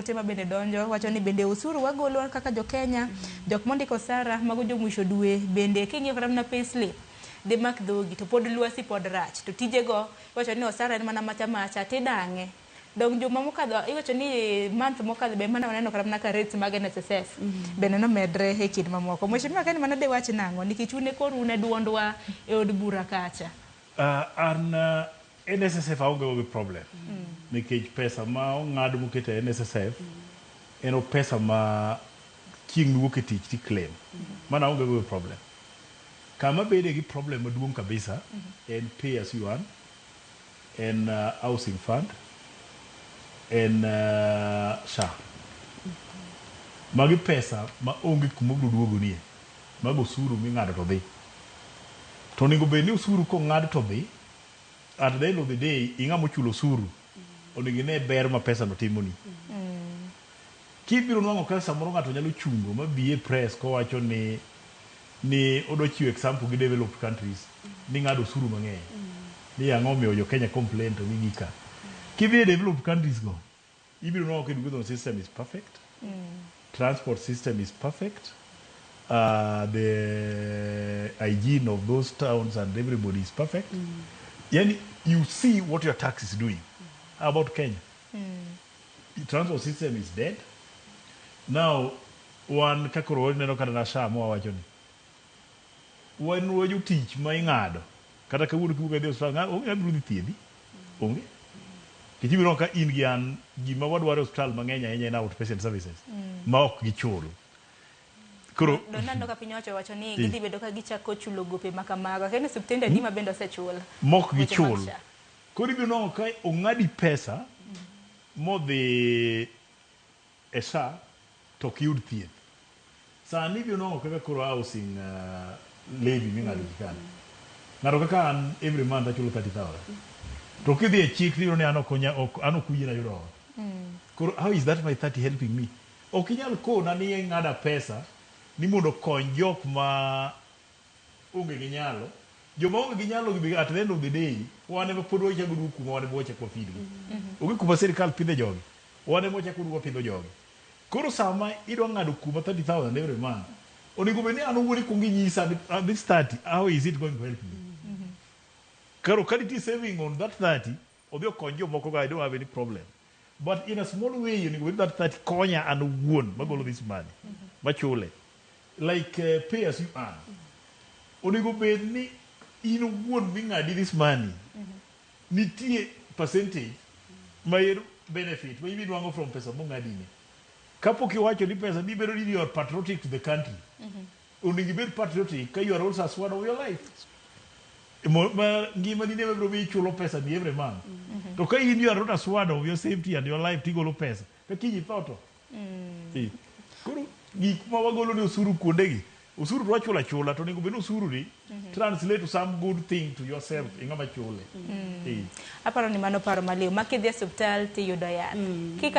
Ote ma bende donjo wacho ni bende osuru wagolo kaka jo Kenya, jok mondiko osara mago jomwisho dwe bende king'iyo kata mana payslip dhi mak dhogi to pod lwasi pod rach to tijego iwacho ni osara en mana macha macha tidang'e. Dong juma mokadho iwacho ni month mokadho be mana waneno kata mana ka rates mag NSSF bende nomedre e kind mamoko. Mheshimiwa Ken mano dewach nang'o nikech un e koro un e duondwa e od bura kacha. An NSSF aonge go gi problem nikech pesa ma ong'ad moket e NSSF en o pesa ma chieng' miwuok e tich ti claim. Mano aonge go gi problem. Kama bede gi problem maduong' kabisa en pay as you earn, en housing fund, en SHA. Magi pesa ma onge kuma obiro duogonie. Mago osuru ming'ado to dhi. To onego bed ni osuru kong'ad to dhi, at the end of the day ing'ama ochulo osuru onego ine ber ma pesa no timoni. Kibiro nwang'o ka samoro ng'ato nyalo chungo ma bi e press kowacho ni odwa chiwo example gi developed countries ni ng'ado osuru mang'eny. Ni ang'o omiyo jo Kenya complain to gigi ka. Kidhi e developed countries go, ibiro nwang'o ka education system is perfect, transport system is perfect, the hygiene of those towns and everybody is perfect. Yani, you see what your tax is doing. How about Kenya? The transport system is dead. Now, wan kakoro waneno kata na SHA mwawacho ni wan wa jotich ma ing'ado kata kawuono kiwuok idhi e osiptal onge ng'ama biro dhi thiedhi onge nikech ibiro ka in gi an gima wadwaro e osiptal mang'eny ahinya en outpatient services ma ok gichul koro Donando ka piny owacho wacho ni gidhi bedo ka gichako chulo gope ma kamago. Akia ni osiptende adi ma bende osechul. Mok weche mag gichul. SHA. Koro ibiro nwang'o ka ong'adi pesa modhi e SHA to ok iyud thieth. Sani ibiro nwang'o kaka koro housing levy ming'ado ji kano. Ng'ato kaka an every month achulo 30,000. To kidhi e chik tiyudo ni an ok onya ok an ok oyiena yudo ot. Koro how is that my 30 helping me? Ok inyal kona ni ing'ada pesa ni mondo okony jok ma onge gi nyalo. Joma onge gi nyalo gi be at the end of the day wan ema pod wachako duogo kuma wan ema wachako wapidh gi. Onge kuma sirikal pidhe jogi. Wan ema wachako duogo wapidho jogi. Koro sama idwa ng'ado kuma 30,000 every month, onego bed ni an owuon ikuongo inyisa ni this 30, how is it going to help me? Koro ka nitie saving on that 30, odhi okony jomoko go, I don't have any problem. But in a small way, onego bed ni that 30 konya an owuon magolo this money, machule. Like pay as you earn. Onego bed ni in owuon ming'adi this money, nitie percentage ma er benefit ma ibi nwang'o from pesa mong'adi ni. Kapok iwacho ni pesa ni bedo ni you are patriotic to the country. Onego ibed patriotic ka you are also a steward of your life. Ma ngimani ne biro miyi ichulo pesa ni every month. To ka in you are not a steward of your safety and your life tigolo pesa. Ka kiny itho to. Koro gik ma wagolo ni osuru kuondegi, osuru to wachulo achula to onego bed ni osuru ni translate to some good thing to yourself ing'ama chule. Aparo ni mano paro maliw ma kidhi e osiptal tiyudo yath. Kika